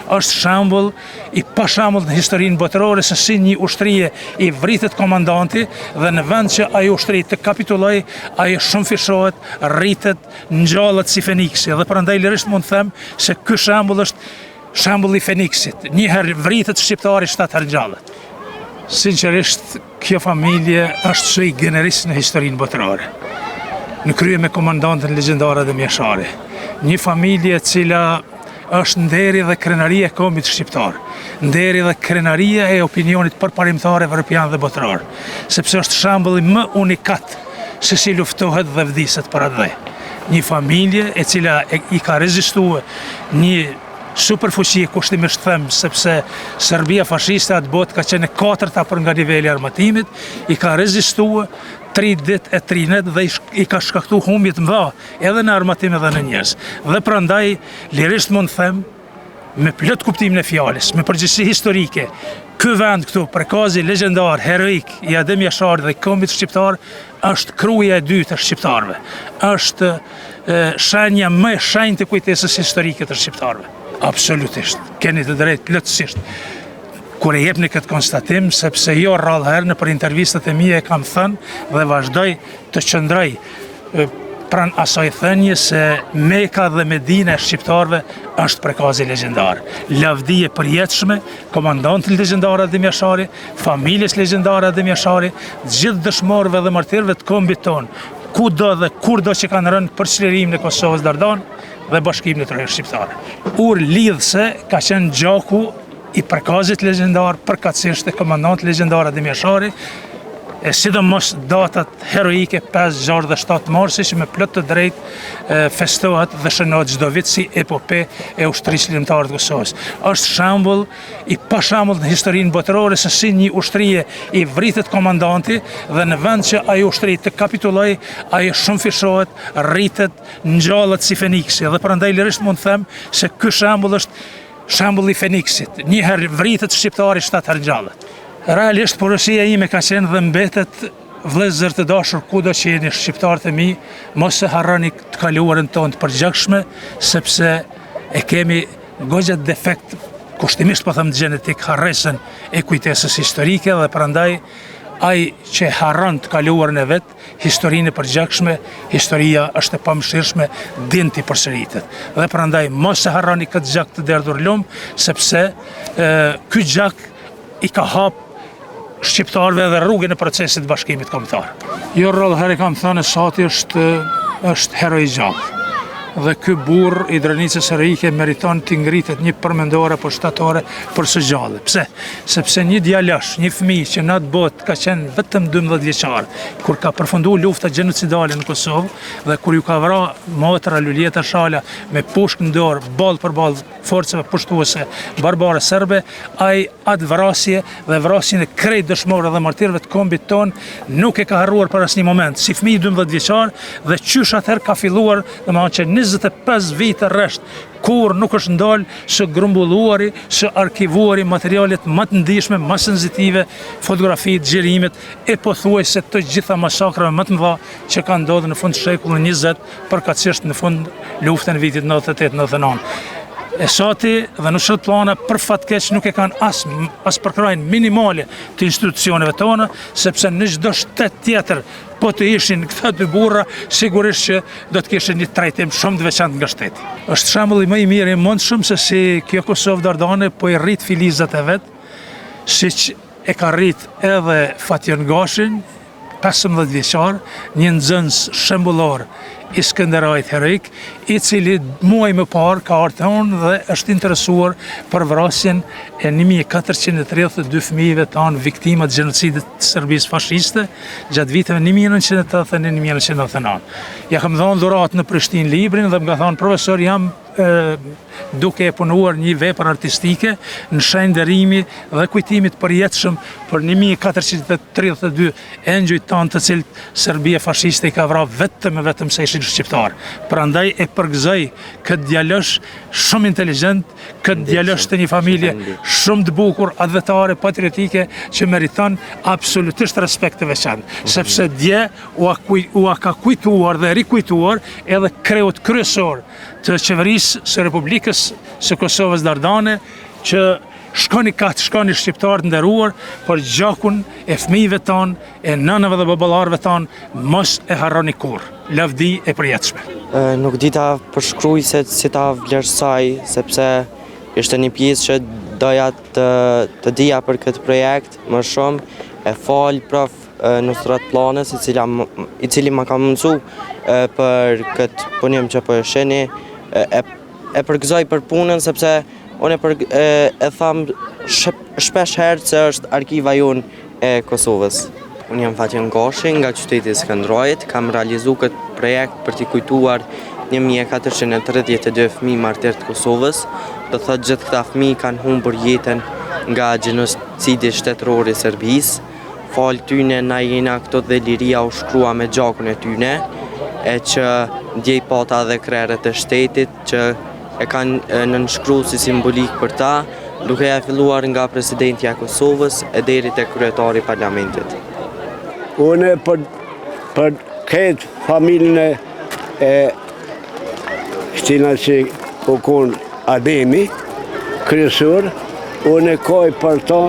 Është shembull i pashembullt në historinë botërore se si një ushtrie i vritet komandanti dhe në vend që ajo ushtri të kapitullojë, ajo shumëfishohet, rritet, ngjallet si Feniksi dhe prandaj lirisht mund të them se ky shembull është shembulli i Feniksit. Një herë vritet shqiptari, shtatë herë ngjallet. Sinqerisht, kjo familje është sui generis në historinë botërore. Në krye me komandantin legjendar Adem Jashari. Një familje e cila është nderi dhe krenaria e kombit shqiptar, nderi dhe krenaria e opinionit përparimtar evropian dhe botëror, sepse është shembulli më unikat se si luftohet dhe vdiset për atdhe. Një familje e cila i ka rezistuar një superfuqie kushtimisht them sepse Serbia fashiste atë botë ka qenë e katërta për nga niveli i armatimit, i ka rezistuar 3 ditë e 3 net dhe i ka shkaktu humbje të mëdha edhe në armatim edhe në njerëz. Dhe prandaj lirisht mund të them me plot kuptimin e fjalës, me përgjegjësi historike, ky vend këtu, Prekazi legjendar, heroik i Adem Jasharit dhe kombit shqiptar, është Kruja e dytë e shqiptarëve. Është shenja më e shenjtë e kujtesës historike të shqiptarëve. Absolutisht, keni të drejtë plotësisht. Kur e jepni këtë konstatim, sepse jo rrallë herë nëpër intervistat e mia e kam thënë dhe vazhdoj të qëndroj pranë asaj thënie se Meka dhe Medina e shqiptarëve është Prekazi legjendar. Lavdi e përjetshme, komandantit legjendar Adem Jashari, familjes legjendare Adem Jashari, gjithë dëshmorëve dhe martirëve të kombit tonë, kudo dhe kurdo që kanë rënë për çlirimin e Kosovës Dardan dhe bashkimin e trojeve shqiptare. Urë lidhëse ka qenë gjaku i Prekazit legjendar, përkatësisht e komandantit legjendar Adem Jashari, e sidomos datat heroike 5, 6 dhe 7 marsi që me plot të drejtë festohet dhe shënohet çdo vit si epope e ushtrisë çlirimtare të Kosovës. Është shembull i pashembullt në historinë botërore se si një ushtrie i vritet komandanti dhe në vend që ajo ushtri të kapitullojë, ajo shumëfishohet, rritet, ngjallet si Feniksi dhe prandaj lirisht mund të them se ky shembull është Shembulli i Feniksit, një herë vritet shqiptari, shtatë herë ngjallet. Realisht porosia ime ka qenë dhe mbetet vëllezër të dashur kudo që jeni shqiptarët e mi, mos e harroni të kaluarën tonë të përgjakshme, sepse e kemi goxha defekt kushtimisht po them gjenetik harresën e kujtesës historike dhe prandaj ai që harron të kaluarën e vet historinë e përgjakshme, historia është e pamëshirshme, din t'i përsëritet. Dhe prandaj mos e harroni këtë gjak të derdhur lumë, sepse e, ky gjak i ka hap shqiptarëve edhe rrugën e procesit të bashkimit kombëtar. Jo rrallë herë kam thënë Esati është është hero i gjallë. Dhe ky burrë i Drenicës heroike meriton t'i ngritet një përmendore apo shtatore për së gjalli. Pse? Sepse një djalosh, një fëmijë që në atë botë ka qenë vetëm 12 vjeçar, kur ka përfundu lufta gjenocidale në Kosovë dhe kur ju ka vra motra Luljeta Shala me pushkë në dorë, ballë për ballë forcave pushtuese barbare serbe, ai atë vrasje dhe vrasjen e krejt dëshmorëve dhe martirëve të kombit tonë nuk e ka harruar për asnjë moment, si fëmijë 12 vjeçar dhe qysh atëherë ka filluar, domethënë që 25 vite rresht kurrë nuk është ndalë së grumbulluari, së arkivuari materialet më të ndjeshme, më sensitive, fotografitë, xhirimet e pothuajse të gjitha masakrave më të mëdha që kanë ndodhur në fund të shekullit 20, përkatësisht në fund luftën e vitit 98-99. Esati dhe Nusret Pllana për fat keq nuk e kanë as as përkrahjen minimale të institucioneve tona, sepse në çdo shtet tjetër po të ishin këta dy burra, sigurisht që do të kishin një trajtim shumë të veçantë nga shteti. Është shembulli më i mirë i mundshëm se si kjo Kosovë Dardane po i rrit filizat e vet, siç e ka rrit edhe Fatjon Gashin, 15 vjeçar, një nxënës shembullor i Skënderajt heroik, i cili muaj më parë ka ardhur te unë dhe është interesuar për vrasjen e 1432 fëmijëve tanë viktima të gjenocidit të Serbisë fashiste gjatë viteve 1981-1999. Ja kam dhënë dhuratë në Prishtinë librin dhe më ka thënë profesor jam duke e punuar një vepër artistike në shenjë nderimi dhe kujtimi të përjetshëm për 1432 engjujt tanë të cilët Serbia fashiste i ka vra vetëm e vetëm se ishin shqiptarë. Prandaj e përgëzoj këtë djalosh shumë inteligjent, këtë djalosh të një familje shumë të bukur, atdhetare, patriotike, që meriton absolutisht respekt të veçantë, sepse dje ua, ua ka kujtuar dhe rikujtuar edhe kreut kryesor të qeverisë. ushtrisë së Republikës së Kosovës Dardane që shkoni ka të shkoni shqiptarë të nderuar, por gjakun e fëmijëve tanë, e nënave dhe baballarëve tanë, mos e harroni kurrë. Lavdi e përjetshme. Nuk di ta përshkruj se si ta vlerësoj, sepse ishte një pjesë që doja të, të dija për këtë projekt më shumë, e falë prof Nusrat Pllanës, i cila i cili ma ka mundësu për këtë punim që po e shihni, e, e përgëzoj për punën sepse unë e, për, e, e tham shpesh herë se është arkiva jonë e Kosovës. Unë jam Fatjon Gashi nga qyteti i Skënderajt, kam realizu këtë projekt për t'i kujtuar 1432 fëmijë martirë të Kosovës. Do të thotë gjithë këta fëmijë kanë humbur jetën nga gjenocidi shtetëror i Serbisë. Falë tyne na jena këtu dhe liria u shkrua me gjakun e tyne, e që dje i pata edhe krerët e shtetit që e kanë nënshkru si simbolikë për ta, duke ja filluar nga presidentja e Kosovës e deri te kryetari i parlamentit. Unë për, për këtë familjen e këtina që u konë Ademi, kryesor, unë e kaj për ta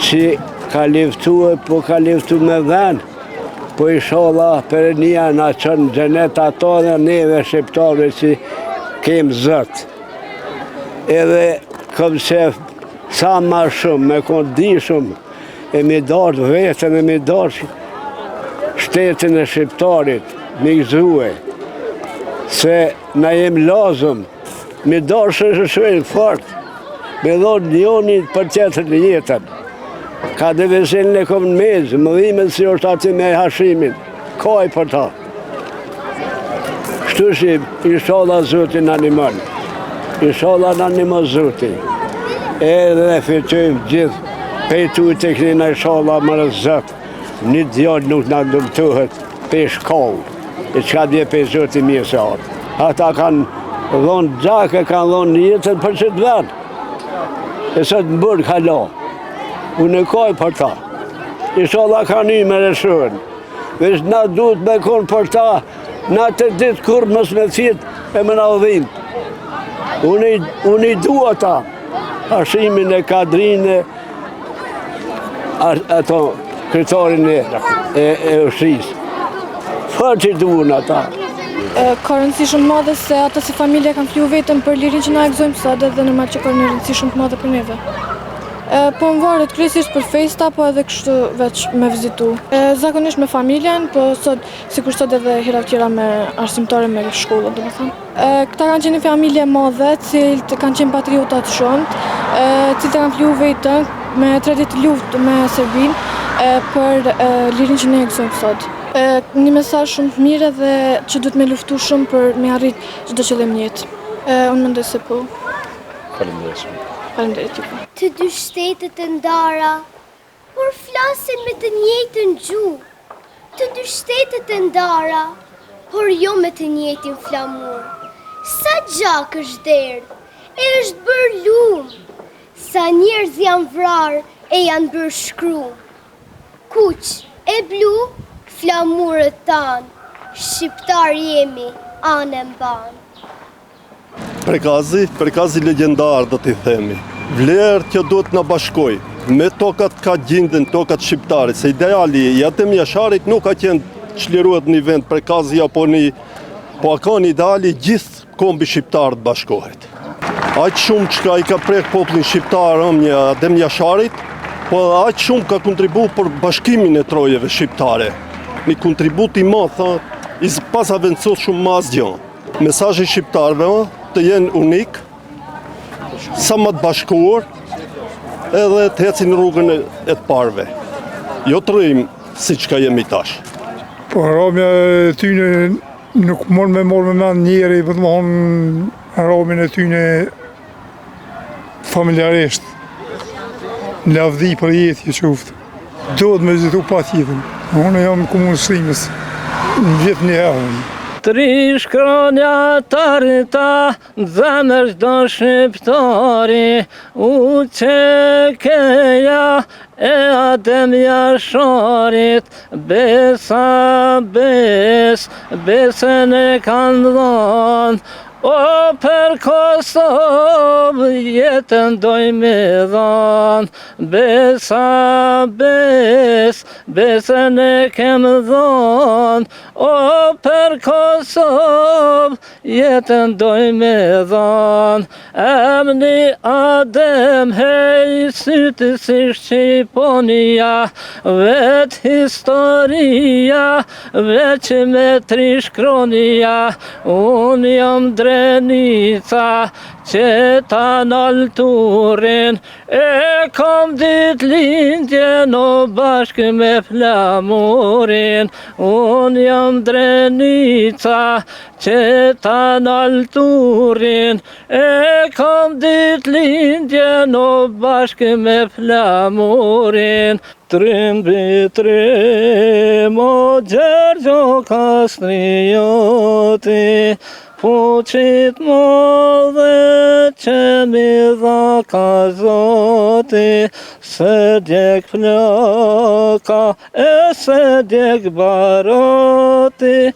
që ka liftu e po ka liftu me ven, po ishalla Perënia na çon në xhenet ato dhe neve shqiptarëve që kem Zot. Edhe kom qef sa ma shumë, me konë dijshëm, e me dashtë veten e me dashtë shtetin e shqiptarit, me gëzue, se na jem lazëm, me dashtë e shëshojnë fort, me dhonë njoni për tjetrin jetën. Kadri Veselin e kom në mezë, më dhimet si është aty me Hashimin, kaj për ta. Kështu që ishalla Zoti na nimon. Ishalla na nimon Zoti. Edhe fitojmë gjithë pej tu të kënina ishalla more Zot. Një djalë nuk na dëmtohet pej shkau. E çka vjen pej Zoti mirë se atë. Ata kanë dhonë gjak e kanë dhonë jetën për qët vend. E sot në burg hala. Unë e kaj për ta. Ishalla kanë i me rëshën. Veç na duhet me konë për ta, natë e ditë kurrë mos me fjetë e me na u dhimt. Unë, unë i du ata, Hashimin e Kadrin e ato kryetarin e, e, e ushtrisë. Fort i du unë ata. Ka rëndësi shumë të madhe se ata si familje kanë fliju veten për lirinë që na e gëzojmë sot edhe normal që ka një rëndësi shumë të madhe për neve. Po më varet kryesisht për festa, po edhe kështu veç me vizitu. Zakonisht me familjen, po sot, sikur sot edhe hera tjera me arsimtare me shkollën, domethënë. Këta kanë qenë një familje e madhe, cilët kanë qenë patriota të shumtë, cilët kanë fliju veten me tre ditë luftë me Serbinë për lirinë që ne e gëzojmë sot. Një mesazh shumë të mirë dhe që duhet me luftu shumë për me arrit çdo qëllim në jetë. Unë mendoj se po. Faleminderit shumë. Faleminderit juve. Të dy shtetet e ndara, por flasin me të njëjtën gjuhë. Të dy shtetet e ndara, por jo me të njëjtin flamur. Sa gjak është derdhë e është bërë lumë, sa njerëz janë vrarë e janë bërë shkrum. Kuq e blu flamurët tanë, shqiptarë jemi anë e mbanë. Prekazi, Prekazi legjendar do t'i themi. Vlerë që duhet na bashkojë me tokat ka gjinden tokat shqiptare, se ideali i Adem Jasharit nuk ka qenë çlirohet një vend Prekazi apo një po a kanë ideali gjithë kombi shqiptar të bashkohet. Aq shumë çka i ka prek popullin shqiptar rënia e Adem Jasharit, po edhe aq shumë ka kontribu për bashkimin e trojeve shqiptare. Një kontribut i madh, i pazavendësueshëm me asgjë. Mesazhi shqiptarëve ë, të jenë unik, sa më të bashkuar, edhe të ecin rrugën e, e të parëve. Jo të rrijmë siç ka jemi tash. Po ramja e tyne nuk mund me marrë me mend njeri, po të thonë ramjen e tyne familjarisht. Lavdi për jetë ju qoftë. Duhet me vizitu patjetër. Unë jam komunës Shtimes, në vjet një herë. Tri shkronja t'arta n'zemër çdo shqiptari UÇK-ja e Adem Jasharit Besa, bes, besën e kanë dhonë. O për Kosovë jetën doj me dhanë, besa, bes, besën e kem dhanë, o për Kosovë jetën doj me dhanë, Emni Adem hej sytë si shqiponja Vetë historia veç me tri shkronja Unë jam Drenica që ta nal turrin E kam ditëlindjen o bashkë me flamurin Unë jam Drenica që ta nal turrin E kam ditëlindjen o bashkë me flamurin Trim mbi trim o Gjergjo Kastrioti Fuqi t'madhe që m'i dhaka Zoti S'e djeg flaka e s'e djeg baroti.